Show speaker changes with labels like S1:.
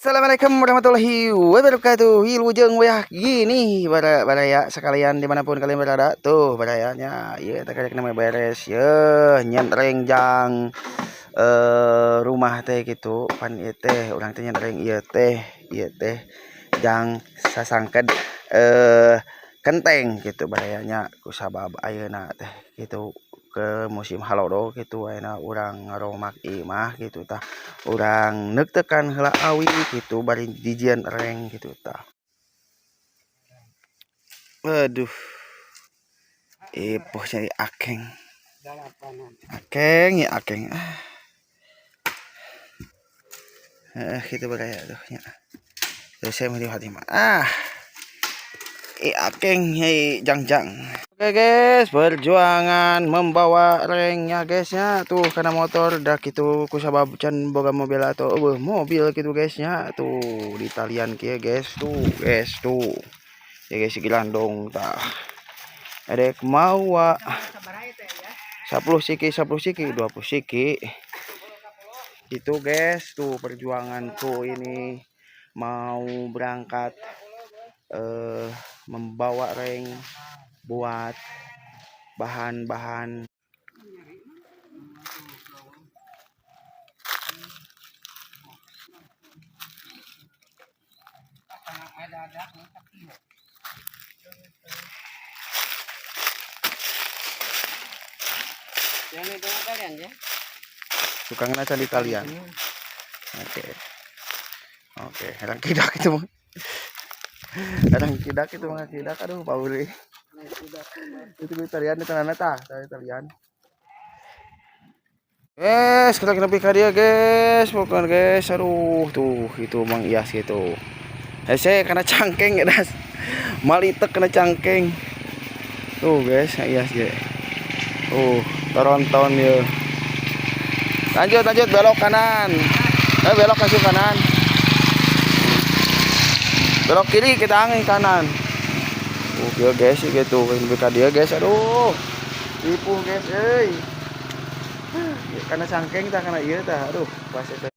S1: Assalamualaikum warahmatullahi wabarakatuh. Wilujeng wayah gini bara baraya sekalian dimanapun kalian berada. Tuh barayanya, iya teh karek nama beres ye nyentreng jang rumah teh gitu pan ieu teh urang teh nyentreng ieu teh jang sasangked kenteng gitu barayanya kusabab ayeuna teh gitu ke musim halodo gitu ayeuna urang ngaromak imah gitu tah urang neuktekan heula awi gitu bari dijieun reng gitu tah. Aduh, ipuh cari akeng akeng ya akeng ah gitu baraya tuh nya. Terus saya melihat mah ah i akeng hei jang-jang. Oke guys, perjuangan membawa rengnya guysnya tuh karena motor dah gitu kusabab can boga mobil atau mobil gitu guysnya tuh di talian kieu guys tuh guys tuh ya guys gilandong tah edek mawa 10 siki 10 siki 20 siki itu guys tuh perjuanganku ini mau berangkat membawa reng buat bahan-bahan. Tukang aja di talian. Oke. Oke, herang kidak itu mah. Herang kidak itu mah kidak aduh Pauli. Itu talian itu tanah tah, talian. Guys, kita kena ka dia guys, bukan guys. Aduh, tuh itu Mang Iyas gitu. Hese kena cangkeng ya das. Malitek kena cangkeng. Tuh guys, Iyas ge. Tuh, toronton ya. Lanjut lanjut belok kanan. Belok langsung kanan. Belok kiri kita angin kanan. Oke guys, gitu ka dia guys. Aduh. Tipu guys, euy. Karena cangkeng tah kana ieu tah. Aduh, pas eta.